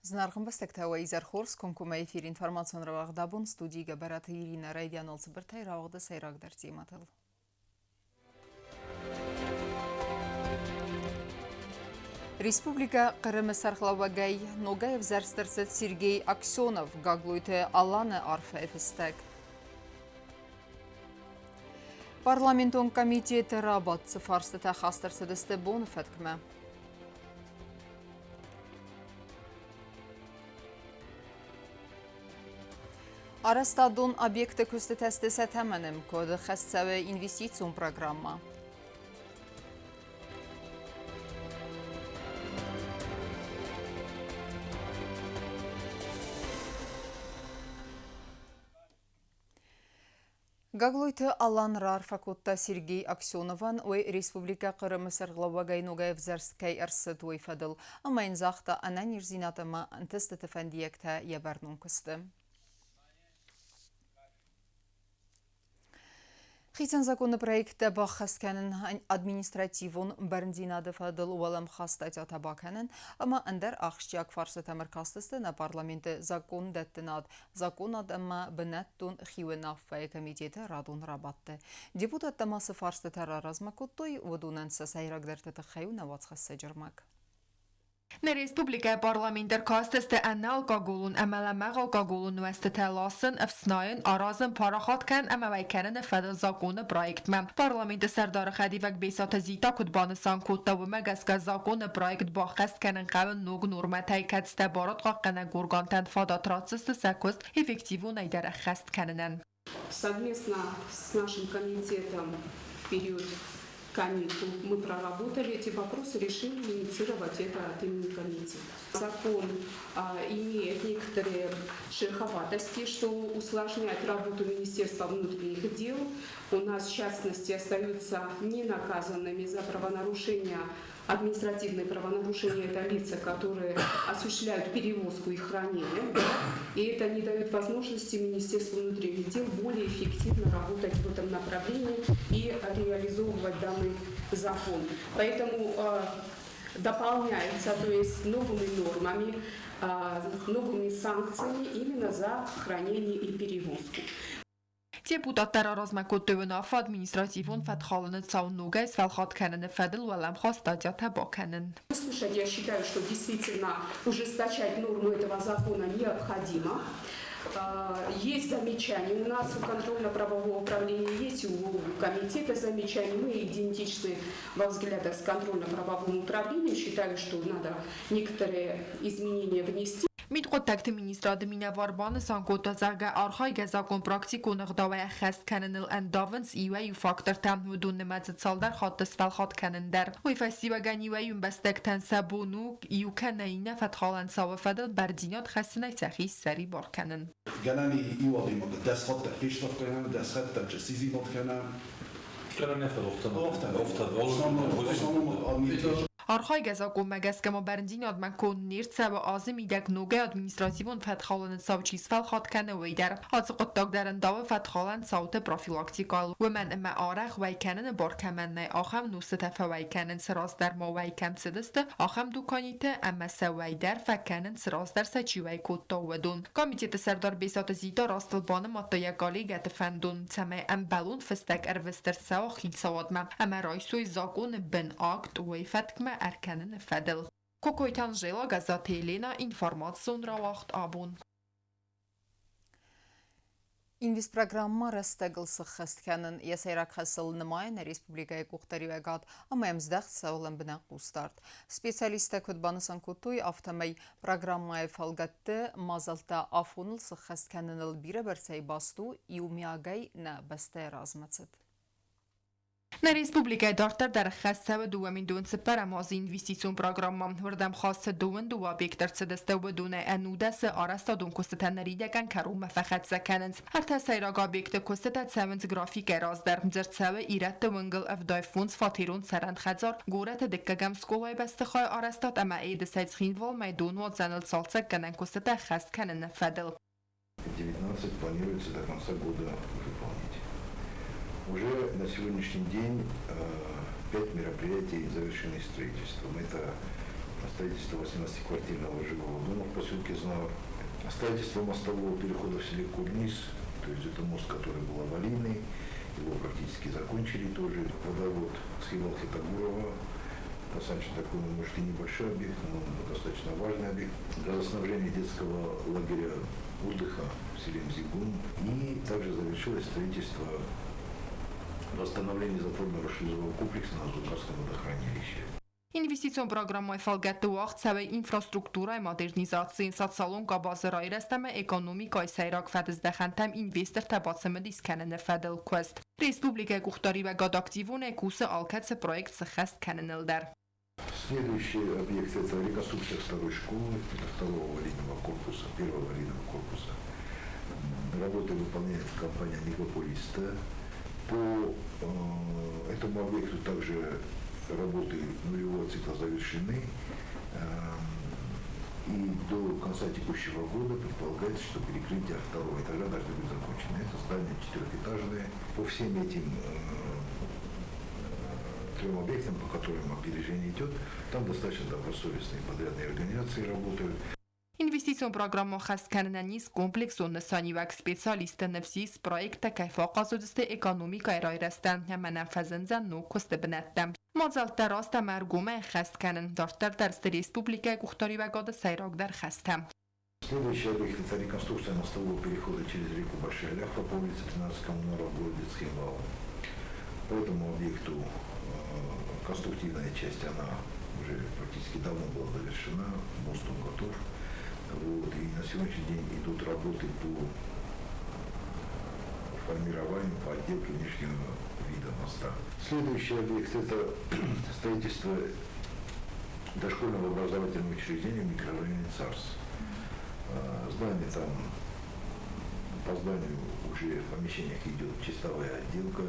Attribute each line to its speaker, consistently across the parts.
Speaker 1: Зынаргъ ӕмбӕстӕгтӕ, уӕ изӕр хорз! Комкоммӕ эфир информацион рауагъд абон студийы Гӕбӕраты Иринӕ райдианыл цыбыртӕй рауагъды сӕйрагдӕр темӕтыл. Республикӕ Хъырымы сӕргълӕууӕгӕй ногӕй ӕвзӕрст ӕрцыд Сергей Аксенов, Гаглойты Аланы арфӕйы фыстӕг. Парламентон комитеты рабадт цы фарстытӕ хаст ӕрцыдысты боны фӕткмӕ. Арӕзтадон объекты куыстытӕ сты сӕ тӕмӕны, коды хӕст цӕуы инвестицион программӕ. Гаглойты Алан раарфӕ кодта Сергей Аксеновӕн, уый Республикӕ Хъырымы сӕргълӕууӕгӕй ногӕй ӕвзӕрст кӕй ӕрцыд, уый фӕдыл, ӕмӕ йын загъта ӕнӕниздзинад ӕмӕ ӕнтыстыты фӕндиӕгтӕ йӕ бӕрнон куысты. Хицӕн законы проекттӕ баххӕст кӕнын административон бӕрндзинады фӕдыл уӕлӕмхас статьятӕ бакӕнын ӕмӕ ӕндӕр ахсджиаг фарстытӕм ӕркастысты нӕ парламенты закондӕттынад, законад ӕмӕ бынӕттон хиуынаффӕйы комитеты радон рабадты. Депутаттӕ ма цы фарстытӕ раразмӕ кодтой, уыдонӕн сӕ сӕйрагдӕрты тыххӕй у нӕ уацхӕссӕджы ӕрмӕг.
Speaker 2: Нӕ республикӕйы парламент ӕркастысты ӕнӕалкоголон ӕмӕ лӕмӕгъ алкоголон нуӕзтытӕ ласын, ӕфснайын, аразын, парахат кӕнын ӕмӕ уӕй кӕныны фӕдыл законы проектмӕ. Парламенты сӕрдары хӕдивӕг Бесаты Зита куыд банысан кодта, уымӕ гӕсгӕ законы проект баххӕст кӕнын хъӕуы ног нормӕтӕй, кӕцытӕ барадхъахъхъӕнӕг органтӕн фадат ратдзысты сӕ куыст эффективонӕй дӕр ӕххӕст кӕнынӕн.
Speaker 3: Совместно с нашим комитетом в период каникул мы проработали эти вопросы, решили инициировать это от имени комитета. Закон имеет некоторые шероховатости, что усложняет работу Министерства внутренних дел. У нас, в частности, остаются ненаказанными за правонарушения административные правонарушения – это лица, которые осуществляют перевозку и хранение, да, и это не дает возможности Министерству внутренних дел более эффективно работать в этом направлении и реализовывать данный закон. Поэтому дополняется, то есть новыми нормами, новыми санкциями именно за хранение и перевозку.
Speaker 2: Депутаттӕ раразмӕ кодтой уынаффӕ административон фӕткхалыны цау ногӕй сфӕлхатт кӕныны фӕдыл уӕлӕмхас статьятӕ бакӕнын.
Speaker 3: Слушать, я считаю, что действительно ужесточать норму этого закона необходимо. Есть замечания у нас у контрольно-правового управления, есть у комитета замечания. Мы идентичны во взглядах с контрольно-правовым управлением. Считаю, что надо некоторые изменения внести.
Speaker 2: Мидхъуыддӕгты министрады минӕвар банысан кодта, зӕгъгӕ, архайгӕ закъон практикон ӕгъдауӕй ӕххӕст кӕныныл ӕндавынц иуӕй-иу фактортӕ, уыдон нымӕцы цалдӕр хатты сфӕлхатт кӕнын дӕр. Уый фӕстиуӕгӕн иуӕй-иу ӕмбӕстӕгтӕн сӕ бон у иу кӕнӕ иннӕ фӕткхалӕн цауы фӕдыл бӕрндзинад хӕссынӕй сӕхи ссӕрибар кӕнын.
Speaker 4: Гӕнӕн иу адӕймагы 10 хатт дӕр фесхъӕф кӕнӕм, 10 хатт дӕр сизинад кӕнӕм.
Speaker 5: Кӕнӕ не фӕлохтӕн.
Speaker 2: Архайгӕ закъонмӕ гӕсгӕ ма бӕрндзинадмӕ конд не рцӕуы азы мидӕг ногӕй административон фӕткхалыны цау чи сфӕлхатт кӕны, уый дӕр. Ацы хъуыддаг дӕр ӕндавы фӕткхалӕн цауты профилактикӕйыл, уымӕн ӕмӕ арӕх уӕй кӕныны бар кӕмӕн нӕй, ахӕм нозтытӕ фӕуӕй кӕнынц, раздӕр ма уӕй кӕм цыдысты, ахӕм дуканиты ӕмӕ сӕ уӕй дӕр фӕкӕнынц, раздӕр сӕ чи уӕй кодта, уыдон. Комитеты сӕрдар Бесаты Зита растыл банымадта йӕ коллегӕты фӕндон, цӕмӕй ӕмбӕлон фыстӕг ӕрвыст ӕрцӕуа хицауадмӕ ӕмӕ райсой закъоны бын акт уый фӕткмӕ ӕркӕныны фӕдыл. Кокойты Анжела, Газаты Елена, информацион рауагъд абон.
Speaker 1: Инвестпрограммӕ рӕстӕгыл сыххӕст кӕнын йӕ сӕйраг хӕсыл нымайы нӕ республикӕйы къухдариуӕгад ӕмӕ йӕм здӕхт цӕуы лӕмбынӕг хъусдард. Специалисттӕ куыд банысан кодтой, афтӕмӕй программӕйы фӕлгӕтты мадзӕлттӕ афоныл сыххӕст кӕныныл бирӕбӕрцӕй баст у иумиагӕй нӕ бӕстӕйы размӕцыд.
Speaker 2: Нӕ республикӕйы дарддӕр дӕр ӕххӕст цӕуы 2004 азы инвестицион программӕ. Уырдӕм хаст цы 22 объект ӕрцыдысты, уыдонӕй ӕнудӕсы арӕзтадон куыстытӕ ныридӕгӕн кӕронмӕ фӕхӕццӕ кӕнынц. Ӕртӕ сӕйраг объекты куыстытӕ цӕуынц графикӕй раздӕр. Дзырд цӕуы ирӕтты уынгыл 75 фатерон цӕрӕн хӕдзар, горӕты дыккӕгӕм скъолайы бӕстыхайы арӕзтад ӕмӕ Едысӕй Цхинвалмӕ донуадзӕныл цалцӕггӕнӕн куыстытӕ ӕххӕст кӕныны фӕдыл.
Speaker 6: 19 планируется до конца года выполнить. Уже на сегодняшний день 5 мероприятий завершены строительством. Это Строительство 18-квартирного жилого дома в поселке Знаур. Строительство мостового перехода в селе Курнис, то есть это мост, который был аварийный, его практически закончили тоже. Водовод Цхинвал-Хетагурова, достаточно такой, может, и небольшой объект, но достаточно важный объект. Газоснабжение детского лагеря отдыха в селе Мзигун. И также завершилось строительство восстановление затворного шлюзового комплекса на Зугарском водохранилище.
Speaker 2: Инвестицион программайы фӕлгӕтты уагъд цӕуы инфраструктурӕйы модернизаци, социалон къабазы райрӕзт ӕмӕ экономикӕйы сӕйраг фӕдыздӕхӕнтӕм инвестортӕ бацымыдис кӕныны фӕдыл куыст. Республикӕйы къухдариуӕгад активонӕй кусы алкӕцы проект сыххӕст кӕныныл дӕр.
Speaker 6: Следующий объект – это реконструкция второй школы, это второго аварийного корпуса, первого аварийного корпуса. Работы выполняет компания «Мегаполис-Т». По этому объекту также работы нулевого цикла завершены. И до конца текущего года предполагается, что перекрытие второго этажа должны быть закончены. Это здание четырехэтажное. По всем этим трем объектам, по которым опережение идет, там достаточно добросовестные подрядные организации работают.
Speaker 2: Инвестицион программа ӕххӕст кӕнынӕн ис комплексон нысаниуӕг. Специалистты ныфс ис, проекттӕ кӕй фӕахъаз уыдзысты экономикӕйы райрӕзтӕн ӕмӕ нӕм фӕзындзӕн ног куысты бынӕттӕ. Мадзӕлттӕ раст ӕмӕ ӕргомӕй ӕххӕст кӕнын дарддӕр дӕр сты республикӕйы къухдариуӕгады сӕйрагдӕр хӕстӕ.
Speaker 6: Следующий объект – это реконструкция мостового перехода через реку Большая Ляхва по улице 13 Коммунаров в городе Цхинвал. По этому объекту конструктивная часть, она уже практически давно была завершена, мост он готов. Вот, и на сегодняшний день идут работы по формированию, по отделке внешнего вида моста. Следующий объект – это строительство дошкольного образовательного учреждения в микрорайоне Царс. Здание там, по зданию уже в помещениях идет чистовая отделка,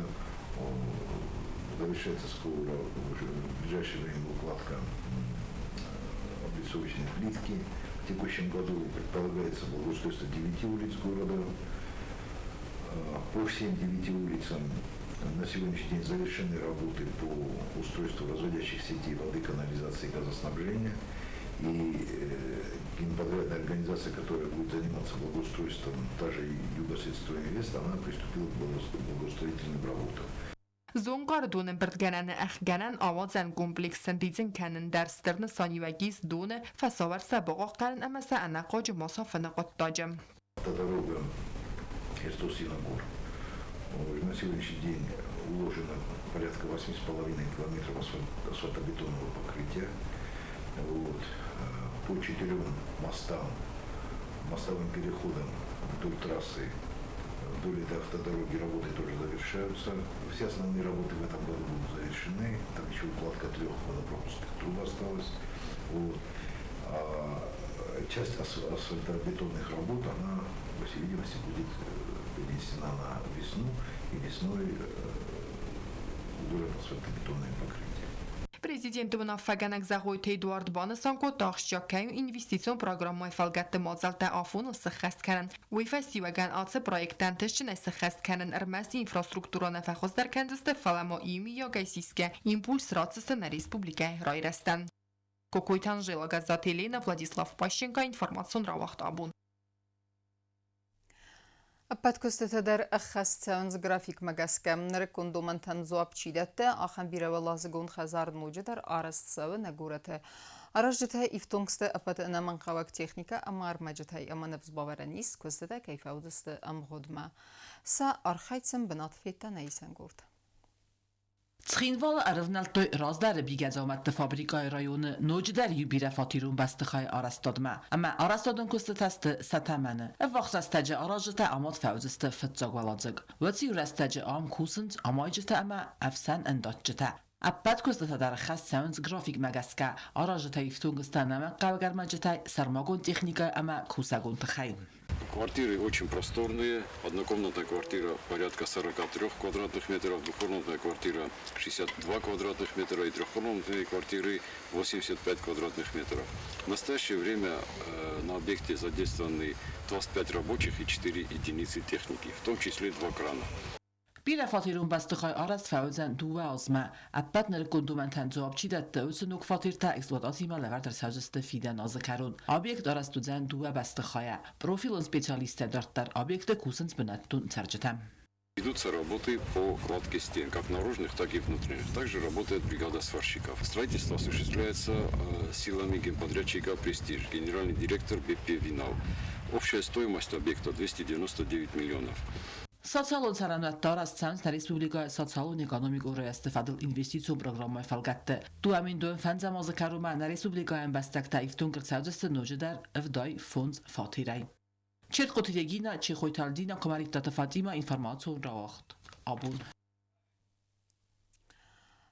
Speaker 6: завершается скоро, уже в ближайшее время укладка облицовочной плитки. В текущем году предполагается благоустройство 9 улиц города. По всем 9 улицам на сегодняшний день завершены работы по устройству разводящих сетей воды, канализации и газоснабжения. И генподрядная организация, которая будет заниматься благоустройством, та же Югосветстройинвест, она приступила к благоустроительным работам.
Speaker 2: Зонгары доны ӕмбырдгӕнӕны ӕхгӕнӕн ауадзӕн комплекс сӕндидзын кӕнын дӕр стыр нысаниуӕг ис доны фӕсавӕрцтӕ бахъахъхъӕнын ӕмӕ сӕ ӕнӕхъуаджы ма сафыны хъуыддаджы.
Speaker 6: Автодорога Эрцо-Синагур. На сегодняшний день уложено порядка 8,5 километров асфальтобетонного покрытия. Вот. По четырем мостам, мостовым переходам вдоль трассы, вдоль этой автодороги работы тоже завершаются. Все основные работы в этом году будут завершены. Там еще укладка трех водопропускных труб осталась. Вот. А часть асфальтобетонных работ, она, по всей видимости, будет перенесена на весну, и весной уложат асфальтобетонное покрытие.
Speaker 2: Президенты уынаффӕгӕнӕг Зӕгъойты Эдуард банысан кодта, ахсджиаг кӕй у инвестицион программӕйы фӕлгӕтты мадзӕлттӕ афоныл сыххӕст кӕнын. Уый фӕстиуӕгӕн ацы проекттӕ ӕнтыстджынӕй сыххӕст кӕнын ӕрмӕст инфраструктурӕ нӕ фӕхуыздӕр кӕндзысты, фӕлӕ ма иумийагӕй сисгӕ импульс ратдзысты нӕ республикӕйы райрӕзтӕн. Кокойты Анжела, Гӕззаты Еленӕ, Владислав Пащенко, информацион рауагъд Абон.
Speaker 1: Ӕппӕт куыстытӕ дӕр ӕххӕст цӕуынц графикмӕ гӕсгӕ. Нырыккон домӕнтӕн дзуапп чи дӕтты, ахӕм бирӕуӕладзыгон хӕдзар ноджыдӕр арӕзт цӕуы нӕ горӕты. Аразджытӕ ифтонг сты ӕппӕт ӕнӕмӕнгхъӕуӕг техникӕ ӕмӕ ӕрмӕджытӕй ӕмӕ ныфс бавӕрӕн ис, куыстытӕ кӕй фӕуыдзысты ӕмгъуыдмӕ. Сӕ архайд сын бынат федта нӕ исӕнгорд.
Speaker 7: Цхинвалы ӕрывнӕлдтой раздӕры бигӕдзаумӕтты фабрикӕйы районы ноджыдӕр иу бирӕфатерон бӕстыхайы арӕзтадмӕ. Ӕмӕ арӕзтадон куыстытӕ сты сӕ тӕмӕны. Ӕввахс рӕстӕджы аразджытӕ амад фӕуыдзысты фыццаг уӕладзыг. Уыцы иу рӕстӕджы ам кусынц амайджытӕ ӕмӕ ӕфсӕн ӕндадджытӕ. Ӕппӕт куыстытӕ дӕр ӕххӕст цӕуынц графикмӕ гӕсгӕ. Аразджытӕ ифтонг сты ӕнӕмӕнгхъӕуӕг ӕрмӕджытӕй, сӕрмагонд техникӕ ӕмӕ кусӕгон тыхӕй.
Speaker 8: Квартиры очень просторные. Однокомнатная квартира порядка 43 квадратных метров, двухкомнатная квартира 62 квадратных метра и трехкомнатные квартиры 85 квадратных метров. В настоящее время на объекте задействованы 25 рабочих и 4 единицы техники, в том числе два крана.
Speaker 7: Бирӕфатерон бӕстыхай арӕзт фӕуыдзӕн 2 азмӕ. Ӕппӕт нырыккон домӕнтӕн дзуапп чи дӕтты, уыцы ног фатертӕ эксплуатацимӕ лӕвӕрд ӕрцӕудзысты фидӕн азы кӕрон. Объект арӕзт уыдзӕн дыууӕ бӕстыхайӕ. Профилон специалисттӕ дарддӕр объекты кусынц бынӕттон цӕрджытӕ.
Speaker 8: Ведутся работы по кладке стен, как наружных, так и внутренних. Также работает бригада сварщиков. Строительство осуществляется силами генподрядчика «Престиж», генеральный директор БП «Винал». Общая стоимость объекта 299 миллионов.
Speaker 7: Социалон цӕрӕнуӕттӕ арӕзт цӕуынц нӕ республикӕйы социалон-экономикон рӕзты фӕдыл инвестицион программӕйы фӕлгӕтты. 2025 азы кӕронмӕ нӕ республикӕйы ӕмбӕстӕгтӕ ифтонг ӕрцӕудзысты ноджыдӕр 75 фатерӕй. Четкъоты Регина, Чехойты Альдина, Куымӕридтаты Фатимӕ, информацион рауагъд. Абон.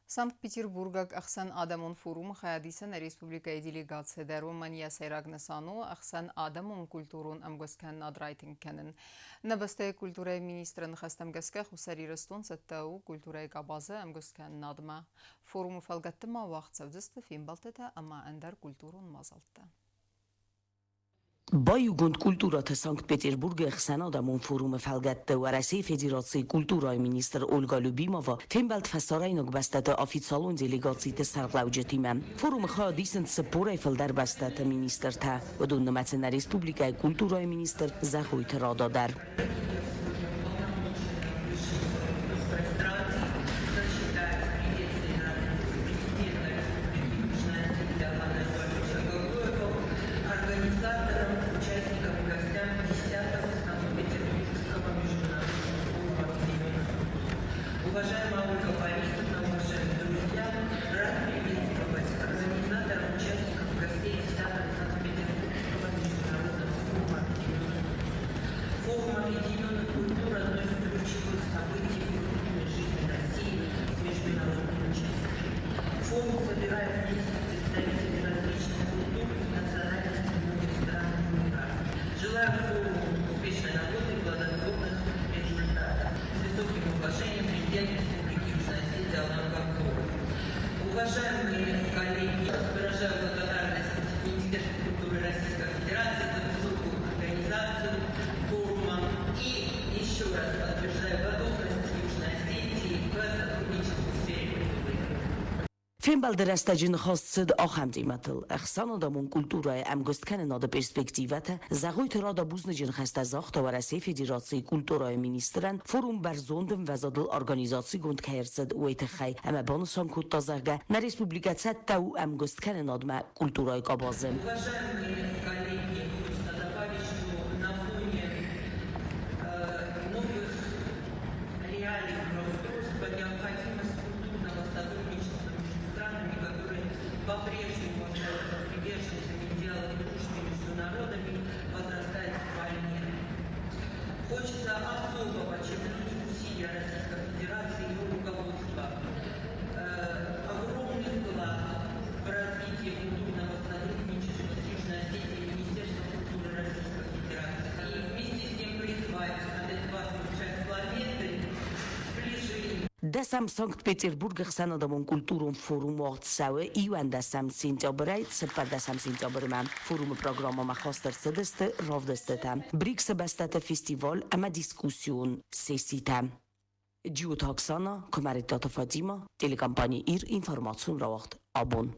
Speaker 1: Санкт-Петербургаг ӕхсӕнадӕмон форумы хайадисӕн нӕ республикӕйы делегаци дӕр уымӕн йӕ сӕйраг нысан у ӕхсӕнадӕмон культурон ӕмгуысткӕнынад райтынг кӕнын. Нӕ бӕстӕйы культурӕйы министры ныхӕстӕм гӕсгӕ Хуссар Ирыстон цӕттӕ у культурӕйы къабазы ӕмгуысткӕнынадмӕ. Форумы фӕлгӕтты ма уагъд цӕудзысты фембӕлдтытӕ ӕмӕ ӕндӕр культурон мадзӕлттӕ.
Speaker 9: Баиугонд культурӕты Санкт-Петербургы ӕхсӕнадӕмон форумы фӕлгӕтты Уӕрӕсейы Федерацийы культурӕйы министр Ольга Любимова фембӕлд фӕсарӕйнаг бӕстӕты официалон делегациты сӕргълӕуджытимӕ. Форумы хайад исынц 40-ӕй фылдӕр бӕстӕты министртӕ. Уыдон нымӕцы нӕ республикӕйы культурӕйы министр Зӕгъойты Рада дӕр.
Speaker 10: Уважаемая Ольга Борисовна, уважаемые друзья, рад приветствовать организаторов, участников, гостей 10-го Санкт-Петербургского международного форума объединенных Форум объединенных культур – одно из ключевых событий в культурной жизни России с международным участием. Форум собирает вместе представителей различных культур и национальностей многих стран мира. Желаю форуму успешной работы и плодотворных результатов. С высоким уважением президент Республики Южная Осетия Алан Гаглоев. Уважаемые коллеги, выражаю благодарность Министерству культуры Российской Федерации за высокую организацию форума и еще раз подтверждаю готовность Южной Осетии к сотрудничеству в сфере культуры.
Speaker 9: Фембӕлды рӕстӕджы ныхас цыд ахӕм темӕтыл: ӕхсӕнадӕмон культурӕйы ӕмгуысткӕнынады перспективӕтӕ. Зӕгъойты Рада бузныджы ныхӕстӕ загъта Уӕрӕсейы Федерацийы культурӕйы министрӕн, форум бӕрзонд ӕмвӕзадыл организацигонд кӕй ӕрцыд, уый тыххӕй, ӕмӕ банысан кодта, зӕгъгӕ, нӕ республикӕ цӕттӕ у ӕмгуысткӕнынадмӕ культурӕйы къабазы.
Speaker 10: Уважаемые коллеги, хочется добавить, что на фоне новых реалий мироустройства необходимость культурного сотрудничества между странами, которые по-прежнему остаются приверженцами идеала дружбы между народами, возрастает вдвойне. Хочется особо подчеркнуть усилия Российской Федерации и ее руководства. Огромный вклад в развитие культурного сотрудничества с Южной Осетией Министерства культуры Российской Федерации. И вместе с тем призвать адекватную часть планеты к сближению.
Speaker 9: 10-ӕм Санкт-Петербургы ӕхсӕнадӕмон культурон форум уагъд цӕуы 11 сентябрӕй 14 сентябрмӕ. Форумы программӕмӕ хаст ӕрцыдысты равдыстытӕ, БРИКС-ы бӕстӕты фестиваль ӕмӕ дискуссион сесситӕ. Джиоты Оксана, Куымӕридтаты Фатимӕ, телекомпани Ир информацион рауагъд Абон.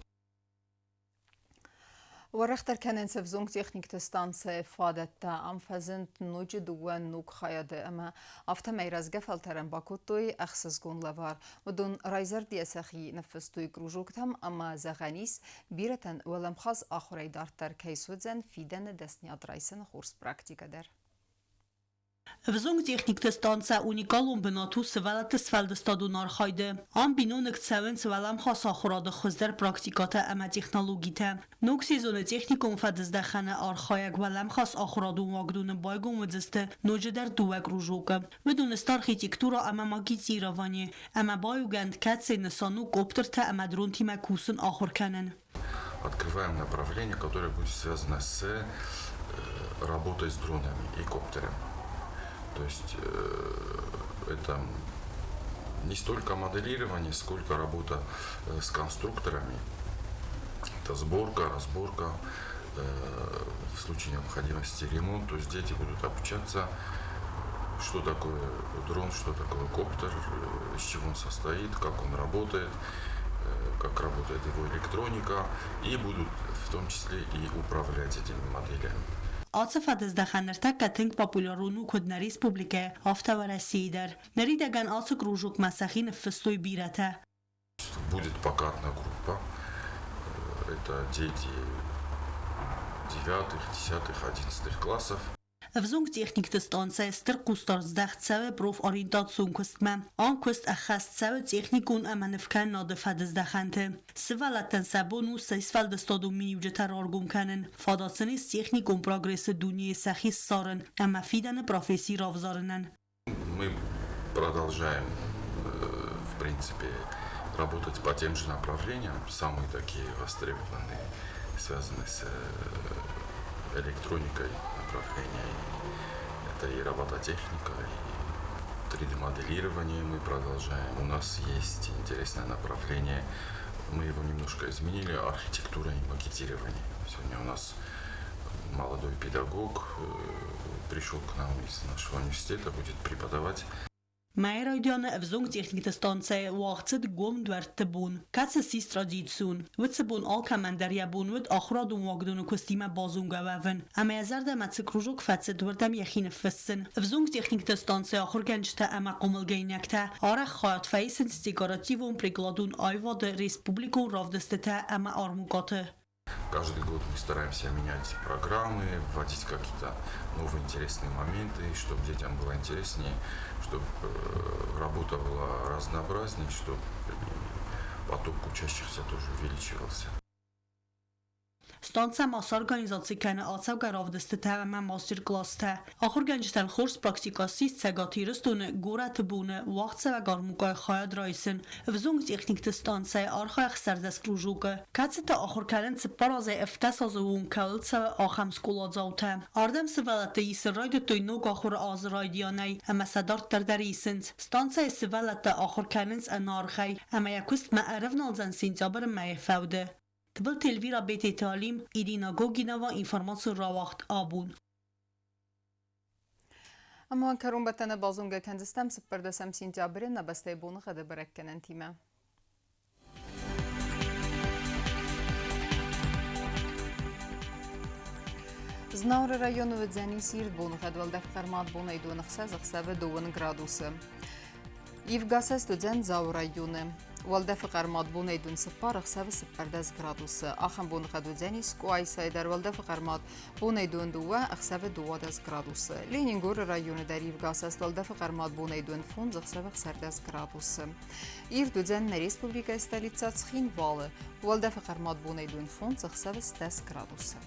Speaker 1: Уӕрӕхдӕр кӕнынц ӕвзонг техникты станцӕйы фадӕттӕ. Ам фӕзынд ноджы дыууӕ ног хайады ӕмӕ афтӕмӕй рӕзгӕ фӕлтӕрӕн бакодтой ӕхсызгон лӕвар. Уыдон райзӕрдийӕ сӕхи ныффыстой кружоктӕм ӕмӕ, зӕгъӕн ис, бирӕтӕн уӕлӕмхас ахуырӕй дарддӕр кӕй суыдзӕн фидӕны дӕсныйад райсыны хорз практикӕ дӕр.
Speaker 11: Ӕвзонг техникты станцӕ уникалон бынат у сывӕллӕтты сфӕлдыстадон архайды. Ам биноныг цӕуынц уӕлӕмхас ахуырады хуыздӕр практикӕтӕ ӕмӕ технологитӕ. Ног сезоны техникон фӕдыздӕхӕны архайӕг уӕлӕмхас ахуырадон уагдоны байгом уыдзысты ноджыдӕр дыууӕ кружокы. Уыдон сты архитектурӕ ӕмӕ макетировани ӕмӕ баиугӕнд, кӕцыйы нысан у коптертӕ ӕмӕ дронтимӕ кусын ахуыр кӕнын.
Speaker 12: Открываем направление, которое будет связано с работой с дронами и коптерами. То есть это не столько моделирование, сколько работа с конструкторами. Это сборка, разборка, в случае необходимости ремонт. То есть дети будут обучаться, Что такое дрон, что такое коптер, из чего он состоит, как он работает, как работает его электроника, и будут в том числе и управлять этими моделями.
Speaker 11: Ацы фӕдыздӕхӕн ныртӕккӕ тынг популярон у куыд нӕ республикӕйы, афтӕ Уӕрӕсейы дӕр. Ныридӕгӕн ацы кружокмӕ сӕхи ныффыстой бирӕтӕ.
Speaker 12: Будет пока одна группа. Это дети девятых, 10, 11 классов.
Speaker 11: Ӕвзонг техникты станцӕйы стыр хъусдард здӕхт цӕуы профориентацион куыстмӕ. Ам куыст ӕххӕст цӕуы техникон ӕмӕ нывкӕнынады фӕдыздӕхӕнты. Сывӕллӕттӕн сӕ бон у сӕ сфӕлдыстадон миниуджытӕ раргом кӕнын, фадат сын ис техникон прогрессы дунейы сӕхи ссарын ӕмӕ фидӕны професси равзарынӕн.
Speaker 12: Мы продолжаем, в принципе, работать по тем же направлениям, самые такие востребованные, связанные с электроникой направления. Это и робототехника, и 3D-моделирование мы продолжаем. У нас есть интересное направление, мы его немножко изменили, архитектура и макетирование. Сегодня у нас молодой педагог пришел к нам из нашего университета, будет преподавать.
Speaker 11: Мӕйы райдианы ӕвзонг техникты станцӕйы уагъд цыд гом дуӕртты бон, кӕцы ссис традицион. Уыцы бон алкӕмӕн дӕр йӕ бон уыд ахуырадон уагдоны куыстимӕ базонгӕ уӕвын ӕмӕ йӕ зӕрдӕмӕ цы кружок фӕцыд, уырдӕм йӕхи ныффыссын. Ӕвзонг техникты станцӕйы ахуыргӕнджытӕ ӕмӕ хъомылгӕнинӕгтӕ арӕх хайад фӕисынц декоративон-прикладон аивады республикон равдыстытӕ ӕмӕ армукъаты.
Speaker 12: Каждый год мы стараемся менять программы, вводить какие-то новые интересные моменты, чтобы детям было интереснее, чтобы работа была разнообразнее, чтобы поток учащихся тоже увеличивался.
Speaker 11: Станцӕ ма сорганизаци кӕны ацӕугӕ равдыстытӕ ӕмӕ мастер-класстӕ. Ахуыргӕнджытӕн хорз практикӕ ссис Цӕгат Ирыстоны горӕты боны уагъдцӕуӕг армукъайы хайад райсын. Ӕвзонг техникты станцӕйы архайы ӕхсӕрдӕс кружокы, кӕцыты ахуыр кӕнынц 4 азӕй 17 азы онг кӕуыл цӕуы, ахӕм скъоладзаутӕ. Ардӕм сывӕллӕтты исын райдыдтой ног ахуыры азы райдианӕй ӕмӕ сӕ дарддӕр дӕр исынц. Станцӕйы сывӕллӕттӕ ахуыр кӕнынц ӕнӕаргъӕй ӕмӕ йӕ куыстмӕ ӕрӕвналдзӕн сентябры мӕйы фӕуды. Тыбылты Эльвира Бететы Алим, Ирина Гогинова, информацион рауагъд «Абон».
Speaker 1: Ӕмӕ кӕронбӕттӕны базонгӕ кӕндзыстӕм 14 сентябры нӕ бӕстӕйы боныгъӕды бӕрӕггӕнӕнтимӕ. Знауыры районы уыдзӕнис ирд боныгъӕд, уӕлдӕф хъӕрмад бонӕй доны хсӕз, ӕхсӕвы 2 градусы. Ивгасӕст уыдзӕн Дзауы районы. Уӕлдӕфы хъӕрмад бонӕй дун 4, ӕхсӕвы 14 градусы. Ахӕм боныгъӕд уыдзӕнис Къуайсайы дӕр уӕлдӕфы хъӕрмад бонӕй дун 2, ӕхсӕвы 12 градусы. Ленингоры районы дӕр ивгасӕст уӕлдӕфы хъӕрмад бонӕй дун 5, ӕхсӕвы 16 градусы. Ирд уыдзӕн нӕ республикӕйы столицӕ Цхинвалы. Уӕлдӕфы хъӕрмад бонӕй дун 5, ӕхсӕвы 10 градусы.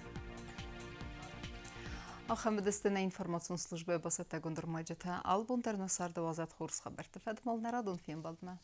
Speaker 1: Ахӕм уыдысты нӕ информацион службӕйы бацӕттӕгонд ӕрмӕджытӕ. Алыбон дӕр нӕ царды уадзӕд хорз хабӕртты фӕдмал нӕ радон фембӕлдмӕ.